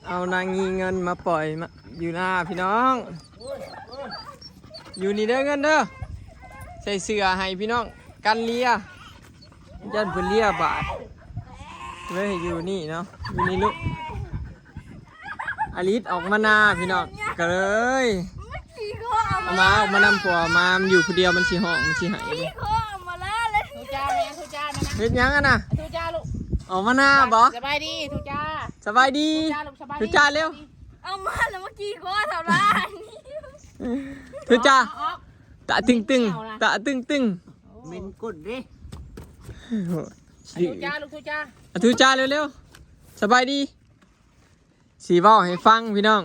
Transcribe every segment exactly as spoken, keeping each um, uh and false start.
เอานางมีเงินมาปล่อยมาอยู่หน้าพี่น้อง อยู่นี่เด้อเงินเด้อ ใส่เสื้อให้พี่น้อง กันเลียย่านเพิ่นเลียบาดเลยอยู่นี่เนาะ อยู่นี่ลูก อลิสออกมาหน้าพี่น้อง ก็เลย มันขี่คอเอา เอา มา มาออกมานำผัวมามันอยู่ผู้เดียวมันสิฮ้องมันสิไห้ ขี่คอเอามาล่าเลย ทูจ้าแม่ทูจ้าแม่นะ เฮ็ดหยังอะน่ะ ทูจ้าลูก ออกมาหน้าบ่ สบายดีทูจ้า สบายดี ทูจ้าลูกสบายดี ทูจ้าเร็ว เอามาแล้วมาขี่คอทำร้าย ทูจ้า ออก ตะตึงตึงตะตึงตึง เหม็นก้นเด้ ทูจ้าลูกทูจ้า อ่ะทูจ้าเร็วๆ สบายดี สีเว้าให้ฟังพี่น้อง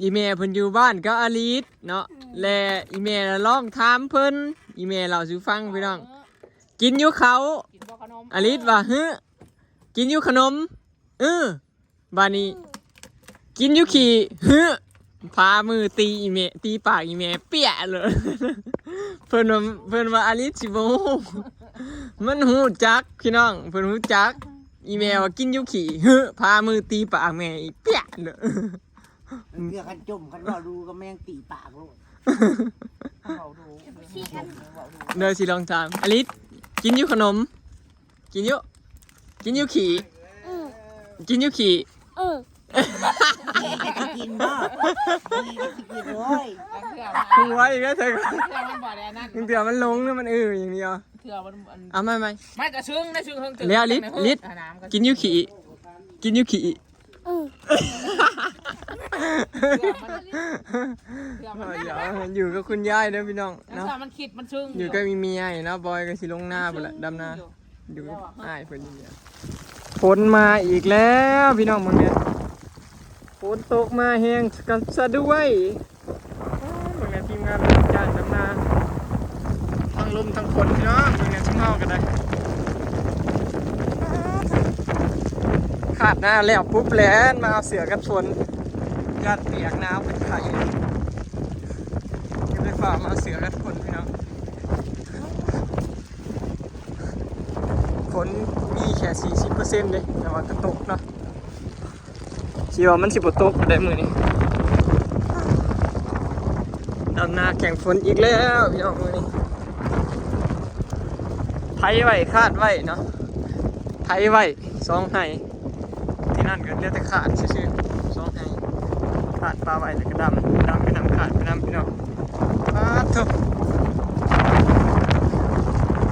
อีแม่เพิ่นอยู่บ้านกับอลิสเนาะ และอีแม่ละลองถามเพิ่น อีแม่เล่าสู่ฟังพี่น้อง กินอยู่เขาว กินบ่ขนม อลิสว่า "ฮึ กินอยู่ขนม เออ บาดนี้ กินอยู่ขี้ ฮึ พามือตีอีแม่ ตีปากอีแม่เปี้ยเลย เพิ่นว่า เพิ่นว่าอลิสสิบ่ฮู้ มันฮู้จักพี่น้อง เพิ่นฮู้จัก อีแม่ว่ากินอยู่ขี้ ฮึ พามือตีปากแม่อีกเปี้ยเลย เพื่อคันจมคันเว้าดูก็แม่งตีปากโลด ขี่กัน เดี๋ยวสิลองถามอลิส กินอยู่ขนม กินอยู่ กินอยู่ขี้ กินอยู่ขี้ เออ กินบ่มีก็สิกินโอ้ย เถื่อ หัวอีกแล้วเธอ เถื่อมันบ่ได้นั่น มึงเถื่อมันลงแล้วมันเอออย่างเดียว เถื่อมันอัน เอาใหม่ใหม่ ไม่กระชึงนะชึงเฮิง แล้วลิศลิศ กินอยู่ขี้ กินอยู่ขี้ เออ เถื่อมันเถื่อมัน เดี๋ยวอยู่กับคุณยายเด้อพี่น้อง แล้ว เนาะ มันคิดมันชึง อยู่ก็มีเมียอยู่เนาะ บอยก็สิลงหน้าไปละดำนา อยู่ อยู่กับอ้ายเพิ่นอยู่เนี่ย ฝนมาอีกแล้วพี่น้อง มื้อนี้ ฝนตกมาแฮงกันซะด้วย โอ้ย มื้อนี้ทีมงานรับจ้างดำนา ทั้งลมทั้งฝนพี่น้อง มื้อนี้สิเมากันได้ คาดหน้าแล้วปุ๊บแล่นมาเอาเสื้อกันฝน ย่านเปียกหนาวเป็นไข้ ก็เลยฟ้าวมาเอาเสื้อกันฝนพี่น้อง ฝนมีแค่ สี่สิบเปอร์เซ็นต์ เด้ แต่ว่าก็ตกเนาะ คิดว่ามันสิบ่ตกได้มื้อนี้ ดำนาแข่งฝนอีกแล้วพี่น้องมื้อนี้ ไถไว้คาดไว้เนาะ ไถไว้สองไฮ่ ที่นั่นก็เหลือแต่คาดซื่อๆ สองไฮ่ คาดปลาไว้แล้วก็ดำ ดำไปนำคาดไปนำพี่น้อง ปาดโถ่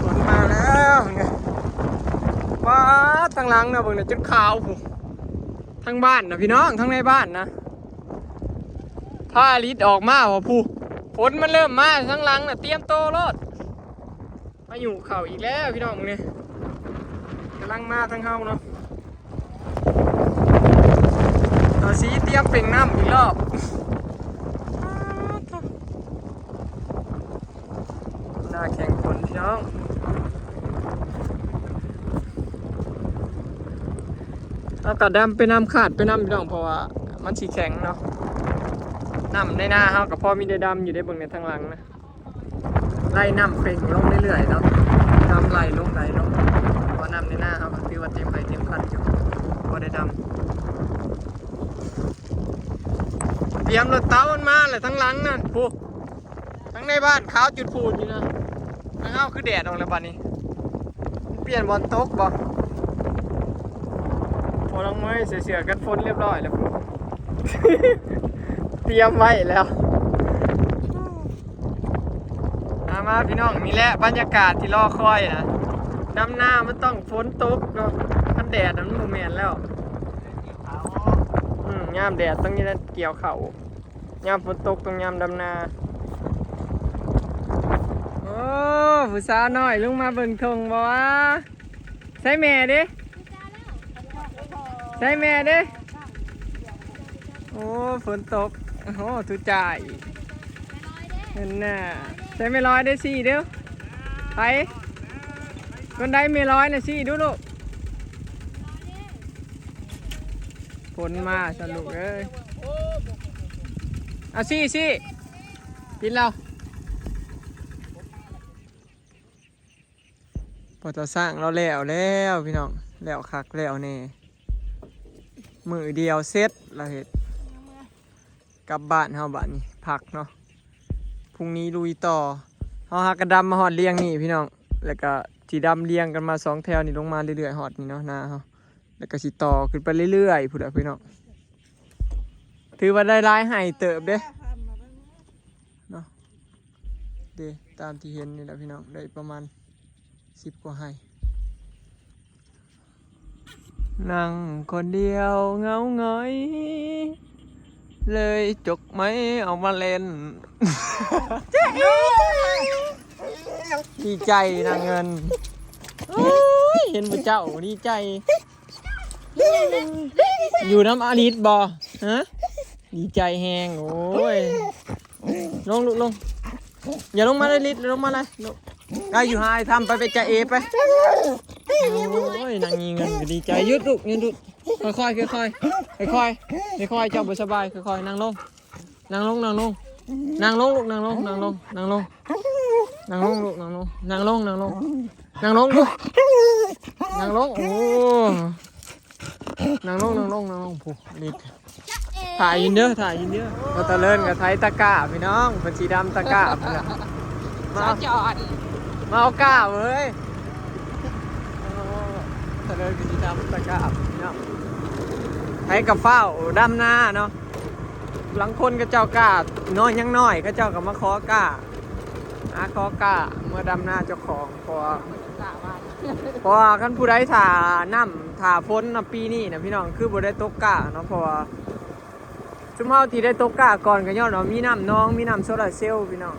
ฝนมาแล้วเนี่ย ปาด ทางหลังนะเบิ่งนะ จนขาวพุ้น ทางบ้านนะพี่น้อง ทางในบ้านนะ พาลิศออกมาว่าพุ้น ฝนมันเริ่มมาทางหลังนะ เตรียมโตวโลด พายุเข้าอีกแล้วพี่น้องเนี่ย กำลังมาทางเฮาเนาะ เอาสิเตรียมเป่งน้ำอีกรอบ หน้าแข่งฝนพี่น้อง เอากระดำไปนำคาดไปนำพี่น้อง เพราะว่ามันสิแข็งเนาะ น้ำในนาเฮาก็พอมีได้ดำอยู่ได้เบิ่งในทางหลังนะ ไล่น้ำเป่งลงเรื่อยๆเนาะ น้ำไหลลงไหลลง เพราะน้ำในนาเฮาก็ถือว่าเต็มไฮ่เต็มคันอยู่ พอได้ดำ เตรียมรถเต้ามันมาแหละทางหลังนั่นพุ้น ทางในบ้านขาวจุดพูนอยู่นะ ทางเฮาคือแดดออกแล้วบัดนี้ เปลี่ยนบ่อนตกบ่ พอน้องเมยใส่เสื้อกันฝนเรียบร้อยแล้วพุ้น เตรียมไว้แล้ว มามาพี่น้อง นี่แหละบรรยากาศที่รอคอยนะ ดำนามันต้องฝนตกเนาะ คันแดดน่ะมันบ่แม่นแล้ว อืม ยามแดดต้องเกี่ยวข้าว ยามฝนตกต้องยามดำนา โอ้ ผู้สาวน้อยลงมาเบิ่งทงบ่วะ ใส่แม่เด้ ใส่แม่เด้ โอ้ ฝนตก โอ้ ทุจ่าย นั่นน่ะ ใส่แม่ลอยได้สี่เด้อ ไป คนใดแม่ลอยน่ะสี่ดูลูก ฝนมาสะลูกเอ้ย เอาสี่สี่ กินแล้ว พอตาสร้างเราแล้วแล้วพี่น้อง แล้วคักแล้วแน่ มื้อเดียวเสร็จแล้วเฮ็ด กลับบ้านเฮาบัดนี้ พักเนาะ พรุ่งนี้ลุยต่อ เฮาหากะดำมาฮอดเลียงนี่พี่น้อง แล้วก็สิดำเลียงกันมาสองแถวนี่ลงมาเรื่อยๆ ฮอดนี่เนาะ นาเฮา แล้วก็สิต่อขึ้นไปเรื่อยๆ พุ้นแหละพี่น้อง ถือว่าได้หลายไฮ่เติบเด้ เนาะ เด้ ตามที่เห็นนี่แหละพี่น้อง ได้ประมาณสิบกว่าไฮ่ นั่งคนเดียวเหงาหงอย เลยจกไม้ออกมาเล่น ดีใจนางเงิน โอ้ย เห็นพระเจ้าดีใจ อยู่น้ำอาริสบ่ ฮะ ดีใจแฮง โอ้ย ลงลูกลง อย่าลงมาเลยลิศ ลงมาเลยลูก ได้อยู่ หายทำไป ไปจ่าเอไป โอ้ย นางมีเงินก็ดีใจ หยุดลูก หยุดลูก ค่อยๆ ค่อยๆ ค่อยๆ ค่อยๆ เจ้าบ่สบาย ค่อยๆ นั่งลง นั่งลง นั่งลง นั่งลงลูก นั่งลง นั่งลง นั่งลง นั่งลงลูก นั่งลง นั่งลง นั่งลง นั่งลงลูก นั่งลง โอ้ นั่งลง นั่งลง นั่งลง ผู้ลิศ ถ่ายอินเด้อ ถ่ายอินเด้อ พอตะเลินกับไทยตะกร้าพี่น้อง เป็นสีดำตะกร้าเพื่อมา สาวจอด มาเอากร้าเว้ย โอ้ ตะเลินกับสีดำตะกร้าพี่น้อง ไทยกับเฝ้าดำนาเนาะ หลังคนก็เจ้ากล้าน้อยยังน้อย ก็เจ้าก็มาขอกล้า หาขอกล้า เมื่อดำนาเจ้าของ เพราะว่า เพราะว่าคันผู้ใดถ่าน้ำถ่าฝนนะปีนี้นะพี่น้อง คือบ่ได้ตกกล้าเนาะ เพราะว่า ซุมเฮาที่ได้ตกกล้าก่อนก็ย้อนว่ามีน้ำหนอง มีน้ำโซลาร์เซลล์พี่น้อง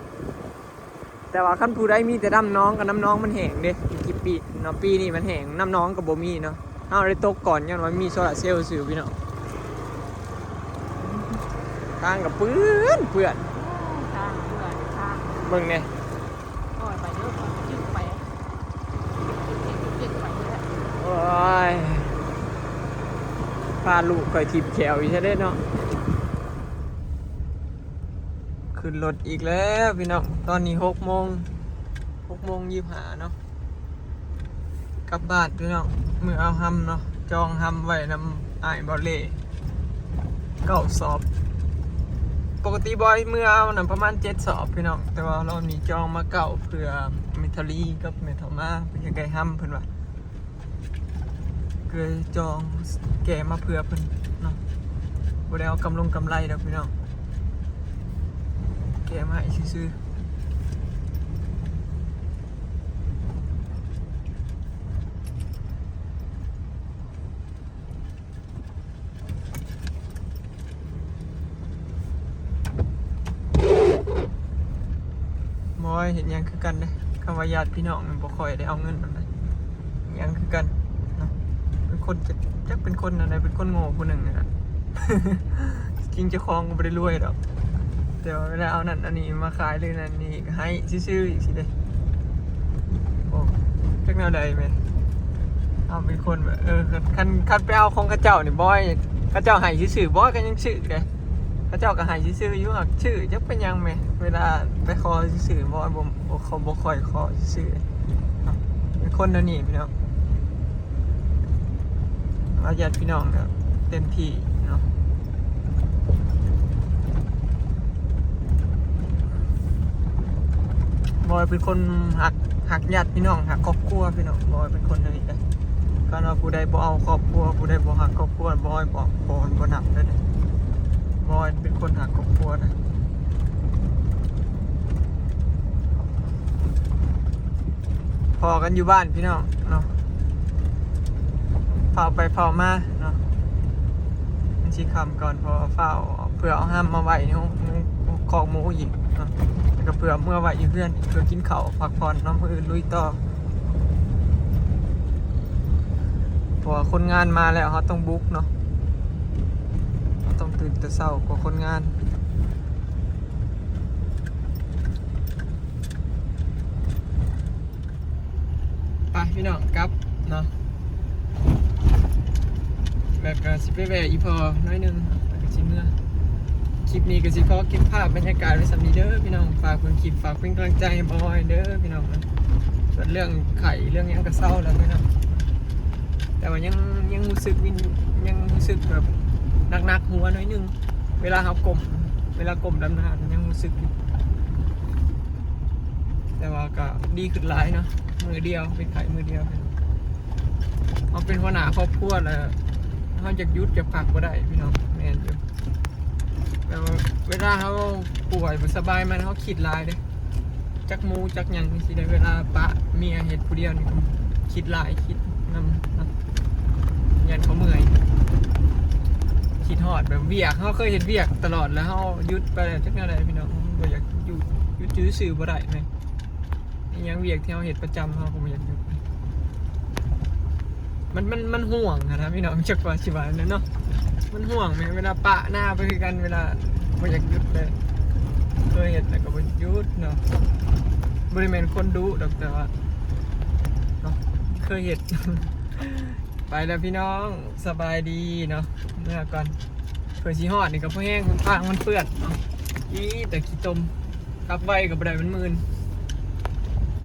แต่ว่าคันผู้ใดมีแต่น้ำหนองกับน้ำหนองมันแห้งเด้ กี่ปีเนาะ ปีนี้มันแห้ง น้ำหนองก็บ่มีเนาะ เฮาได้ตกก่อนย้อนว่ามีโซลาร์เซลล์ซื่อพี่น้อง ทางก็เปื้อนเปื้อน ทางเปื้อน ทาง เบิ่งแหน่ โอ้ย ไปเด้อ ไปจึ๊กไป จึ๊กไปเด้อ โอ้ย พาลูกข่อยทิ่มแขวอยู่ซะเด้เนาะ ขึ้นรถอีกแล้วพี่น้อง ตอนนี้หกโมง หกโมงยี่สิบห้าเนาะ กลับบ้านพี่น้อง มื้อเอาฮำเนาะ จองฮำไว้นำอ้ายบ่าวเล่ เก้าสอบ ปกติบ่าวเล่มื้อเอานะประมาณเจ็ดสอบพี่น้อง แต่ว่ารอบนี้จองมาเก้า เพื่อแม่เฒ่าลีกับแม่เฒ่ามา เพิ่นอยากได้ฮำเพิ่นว่า ก็เลยจองแกะมาเพื่อเพิ่นเนาะ บ่ได้เอากำลงกำไรดอกพี่น้อง แกะมาให้ซื่อๆ บ่เฮ็ดหยังคือกันเด้ คำว่าญาติพี่น้องนี่บ่ค่อยได้เอาเงินปานใด หยังคือกันเนาะ เป็นคนจัก จักเป็นคนอันใด เป็นคนโง่ผู้หนึ่งนี่ล่ะ จริงเจ้าของก็บ่ได้รวยดอก แต่ว่าเวลาเอานั่นอันนี้มาขายหรือนั่นนี่ก็ให้ซื่อๆ อีกสิเด้ โอ้ จักแนวใดแม่ เอาเป็นคนแบบ เออ คัน คัน คันไปเอาของเขาเจ้านี่บ่อย เขาเจ้าให้ซื่อๆ บ่อยก็ยังซื้อเด้ เขาเจ้าก็ให้ซื่อๆ อยู่ หากซื้อจักเป็นหยังแม่ เวลาไปขอซื่อๆ บ่อย บ่ บ่ เขาบ่ค่อยขอซื่อๆ เป็นคนแนวนี้พี่น้อง เอาญาติพี่น้องก็เต็มที่เนาะ บอยเป็นคนหัก หักญาติพี่น้อง หักครอบครัวพี่น้อง บอยเป็นคนอย่างนี้นะ คันว่าผู้ใดบ่เอาครอบครัว ผู้ใดบ่หักครอบครัว บอยบอก บอยบ่นับเลยนะ บอยเป็นคนหักครอบครัวนะ พ้อกันอยู่บ้านพี่น้องเนาะ เฝ้าไปเฝ้ามาเนาะ มันสิค่ำก่อน เพราะว่าเฝ้าเพื่อเอาฮำมาไว้ในห้อง ในคอกหมูอีกเนาะ แล้วก็เพื่อเมื่อไว้อยู่เพื่อน เพื่อกินข้าวพักผ่อนเนาะ มื้ออื่นลุยต่อ เพราะว่าคนงานมาแล้ว เราต้องบุกเนาะ เราต้องตื่นแต่เช้ากว่าคนงาน ไปพี่น้องกลับเนาะ แล้วก็สิไปแวะอีพ่อหน่อยหนึ่ง แล้วก็สิเมือ คลิปนี้ก็สิขอเก็บภาพบรรยากาศไว้ส่ำนี้เด้อพี่น้อง ฝากเบิ่งคลิป ฝากเป็นกำลังใจให้บอยเด้อพี่น้องนะ ส่วนเรื่องไข้เรื่องหยังก็เซาแล้วพี่น้อง แต่ว่ายัง ยังรู้สึกวิน ยังรู้สึกแบบ หนักๆหัวหน่อยหนึ่ง เวลาเฮาก้ม เวลาก้มดำนาก็ยังรู้สึกอยู่ แต่ว่าก็ดีขึ้นหลายเนาะ มื้อเดียว เป็นไข้มื้อเดียว เฮาเป็นหัวหน้าครอบครัวแล้ว เฮาอยากหยุดอยากพักบ่ได้พี่น้อง แม่นอยู่ แต่ว่าเวลาเฮาป่วยบ่สบายมาเฮาคิดหลายเด้ จักหมู่จักหยังจั่งซี้เด้ เวลาปะเมียเฮ็ดผู้เดียวนี่ก็คิดหลาย คิดนำเนาะ ย้านเขาเมื่อย คิดฮอดแบบเวียก เฮาเคยเฮ็ดเวียกตลอดแล้วเฮาหยุดไปแล้วจักแนวใดพี่น้อง บ่อยากอยู่ อยู่ซื่อๆบ่ได้แม่น อิหยังเวียกที่เฮาเฮ็ดประจำเฮาก็บ่อยากหยุด มัน มัน มันห่วงหั้นนะพี่น้อง จักว่าสิว่าแนวใดเนาะ มันห่วงแหม เวลาปะนาไปคือกัน เวลาบ่อยากหยุดเลย เคยเฮ็ดแล้วก็บ่หยุดเนาะ บ่ได้แม่นคนดุดอก แต่ว่าเนาะ เคยเฮ็ด ไปแล้วพี่น้อง สบายดีเนาะ เมื่อก่อน เผื่อสิฮอดนี่ก็พอแฮง ทางมันเปื้อนเนาะ อีแต่ขี้ตม ขับไวก็บ่ได้ มันมื่น